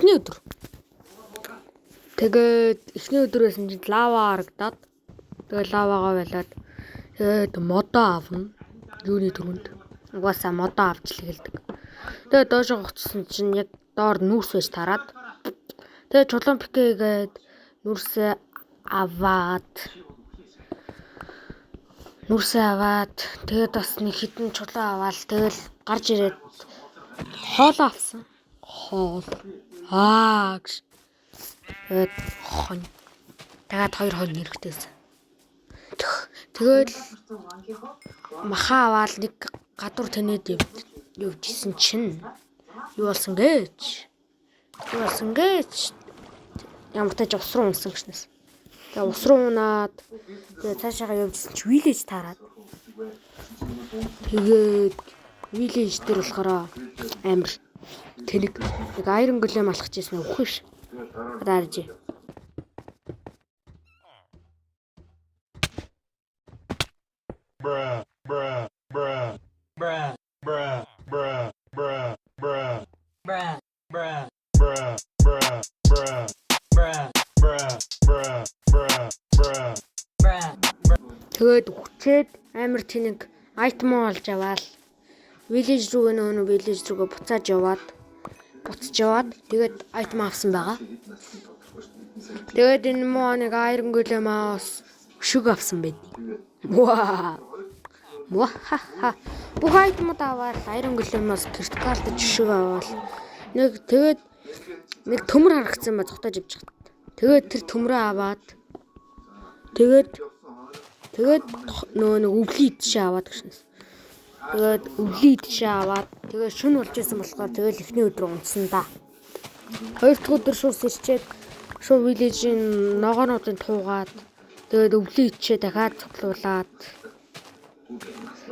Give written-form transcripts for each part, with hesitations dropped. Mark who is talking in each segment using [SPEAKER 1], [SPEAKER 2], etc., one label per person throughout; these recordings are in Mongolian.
[SPEAKER 1] Эхний өдөр. Тэгээд эхний өдөр байсан чинь лава харагдаад тэгээд лавагаа байлаад тэгээд модоо авна. Юуны түрүүнд. Угаасаа модоо авч л эхэлдэг. Тэгээд доошоо гоцсон чинь яг доор нүүрс байж тараад тэгээд чулуун пикэгээд нүрсээ аваад тэгээд бас нэг хитэн чулуу аваад тэгэл гарч ирээд хоолоо авсан. Хоол. Аа гэж. Тэгээд хон. Тэгээд хоёр хон хэрэгтэйсэн. Тэгэл маха аваад нэг гадуур тэнэд явж исэн чинь юу болсон гэж. Юу болсон гэж. Ямар тааж ус руу унсан гэснээс. Тэгээ ус руу унаад тэгээ цаашаага явж исэн чи village таарад. Тэгээд village дээр болохоор амар тэнэг нэг iron golem алхаж ирсэн үхэх ш. Дарж.
[SPEAKER 2] Bruh, bruh, bruh, bruh, bruh, bruh, bruh, bruh, bruh, bruh, bruh, bruh, bruh, bruh, bruh, bruh, bruh, bruh. Bruh.
[SPEAKER 1] Тэгээд үхчээд амар тэнэг item олж аваад village рүүгээ нөө village рүүгээ буцааж яваад буцаж яваад тэгээд item авсан байгаа. Тэгээд энэ муу нэг iron golem-аас өшөг авсан байд. Ваа. Муахаха. Бүх item-ууд аваад iron golem-аас critical-д өшөг аваад нэг тэгээд нэг төмөр харагдсан ба зогтоож явж хат. Тэгээд тэр төмрөө аваад тэгээд нөгөө нэг өвлийн идшээ аваад гişнэс. Тэгээд өвлийн идшээ аваад тэгээд шөнө болж исэн болохоор тэгэл эхний өдөр унтсан да. Хоёр дахь өдөр шууд сэрчээд шууд village-ийн ногоонуудын туугаад тэгээд өвлийн идшээ дахиад цуглуулад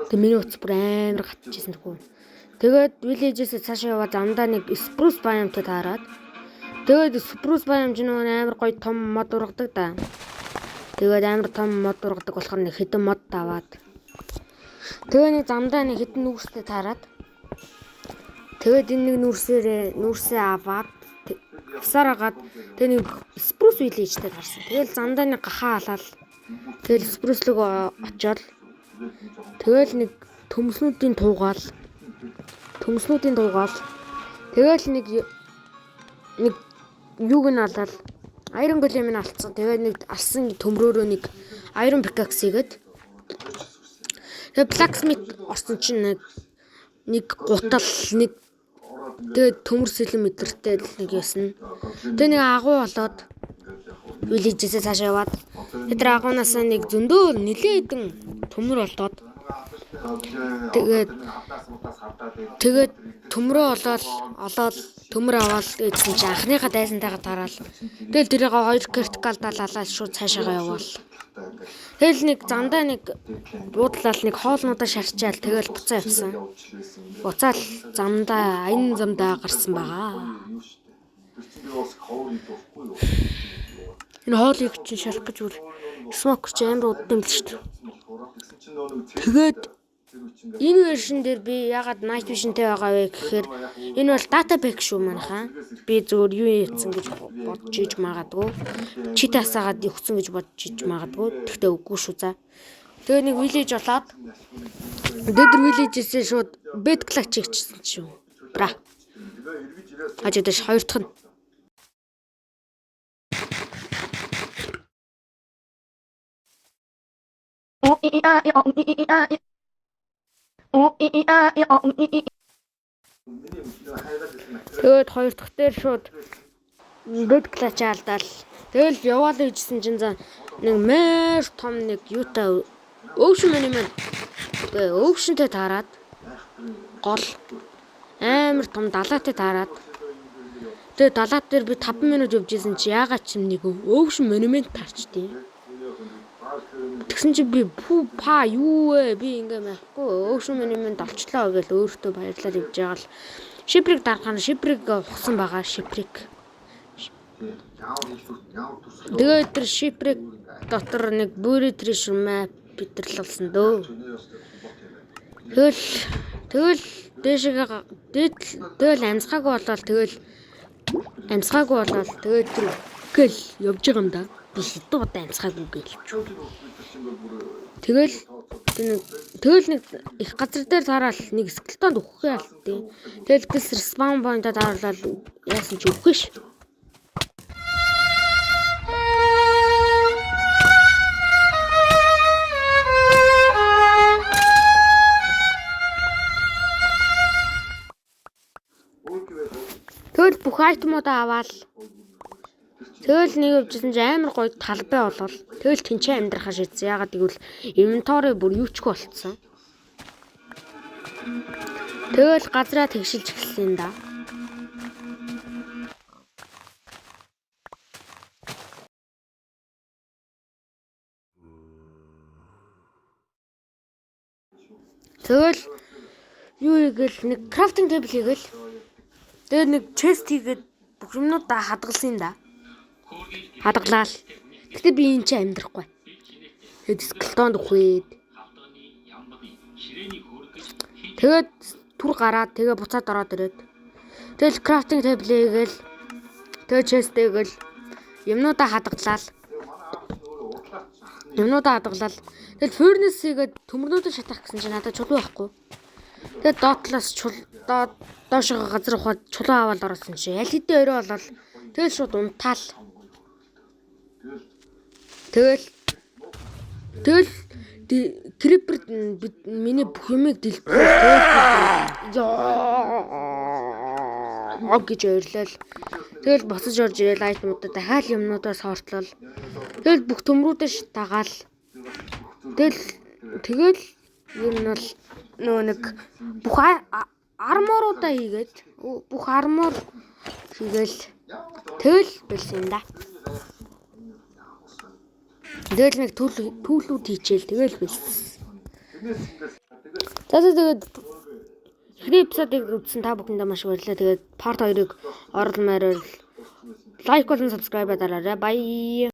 [SPEAKER 1] тэгээд миний утас бүр амар гатчихсан тхүү. Тэгээд village-ээс цаашаа яваад замдаа нэг spruce biome-тай таарад. Тэгээд spruce biome ч нөгөө амар гоё том мод ургадаг да. Тэгээд амар том мод ургадаг болохоор нэг хэдэн мод аваад тэгээ нэг замдаа нэг хэдэн нүүрстэй таарад. Тэгээд энэ нэг нүүрсээ аваад авсаар агаад тэгээ нэг spruce village-тэй таарсан. Тэгэл замдаа нэг гахаа алаад тэгэл spruce руу очиод тэгэл нэг төмснүүдийн туугаал тэгэл нэг юуг нь алаад iron golem-ыг алдсан. Тэгээд нэг алсан төмрөөрөө нэг iron pickaxe хийгээд тэгээд blacksmith орсон чинь нэг гутал нэг тэгээд төмөр сэлэн мэдэртэй л нэг ясна. Тэгээд нэг агуу болоод village-ээсээ цаашаа яваад тэр агуунаасаа нэг зөндөө нилээ хэдэн төмөр олдоод тэгээд төмрөө олоод төмөр аваад гэсэн чинь анхныхаа дайсантайгаа тараал. Тэгэл тэрийг хоёр critical далалаад шууд цаашаагаа яваал. Тэгэл нэг замдаа нэг буудлал нэг хоолнуудаа шарчаал тэгэл буцаа явсан. Буцаал замдаа аян замдаа гарсан байгаа. Энэ хоолыг чинь шалах гэж бүр smoke чи амар удаа юм л шүү дээ. Тэгээд энэ version дээр би ягаад night vision-тэй байгаа вэ гэхээр энэ бол data pack шүү манайхаа. Би зөвөр юу хийсэн гэж бодож иж магадгүй. Чит асаагаад өгсөн гэж бодож иж магадгүй. Тэгтээ үгүй шүү за. Тэгээ нэг village болоод тэр village-ээсээ шууд bed clutch хийчихсэн шүү. Бра. Хажуудаш хоёр дахь нь. Тэгээд хоёр дахь дээр шууд bed clutch алдаал. Тэгэл яваал гэжсэн чинь за нэг маш том нэг юутай ocean monument. Тэгээ ocean-тэй таарад гол амар том далаатай таарад. Тэгээ далаа дээр би 5 минут явж исэн чи яагаад ч юм нэг ocean monument таарчдیں۔ Тэгсэн чи би пүү па юу вэ? Би ингээ байхгүй ocean monument олчлоо гэж өөртөө баярлал явж байгаа л шиприк дарахаар шиприк ухсан байгаа шиприк. Тэгээд тэр шиприк дотор нэг buried treasure map битэрлэлсэн дөө. Тэгэл дээшээ тэгэл амсгаагүй болоод тэгэл Амьсгаагүй болоод тэгээд тэр гэл явж байгаа юм да. Би хэдэн удаа амьсгаагүй гээл. Тэгэл тэгэл нэг их газар дээр таараал нэг skeleton д үхэхээ алдтыг. Тэгэл гэс respawn point-а тааруулаад яасан ч үхэш. Тэгэл бүх item уудаа аваад тэгэл нэг явжсэн чинь амар гоё талбай болвол тэгэл тэнцээ амьдрахаа шийдсэн. Яагаад гэвэл inventory бүр юу ч гүй болцсон. Тэгэл газраа тэгшилж эхэлсэн юм да. Тэгэл юу хийгээл нэг crafting table хийгээл тэгээ нэг chest хийгээд бүх юмнуудаа хадгалсан юм да. Хадгалаал. Гэтэ би энэ чинь амьдрахгүй. Тэгээд skeleton д үхээд. Тэгээд түр гараад тэгээ буцаад ороод ирээд. Тэгэл crafting table хийгээл тэгээ chest хийгээл юмнуудаа хадгалаал. Юмнуудаа хадгалал. Тэгэл furnace хийгээд төмөрнүүдээ шатах гэсэн чинь надад чулуу байхгүй. Тэгээд доотлоос чул доод доошоо газар ухаад чулуу аваад орсон чинь аль хэдийн орой болол тэгэл шууд унтаал. Тэгэл тэгэл creeper миний бүх юмыг дэлбэл ёо гэж ойрлол. Тэгэл буцаж орж ирээл item уудаа дахиад юмнуудаа sort лол. Тэгэл бүх төмрүүдээ шатаагаал. Тэгэл тэгэл ер нь бол нөгөө нэг бүх armor уудаа хийгээд бүх armor хийгээл тэгэл болсон юм да. Тэгэл нэг tool үүд хийчихэл тэгэл болсон. За за, тэгээд эхний episode ыг үзсэн та бүхэндээ маш их баярлалаа. Тэгээд part 2-ыг оруулмаар like болон subscribe дараарай. Bye.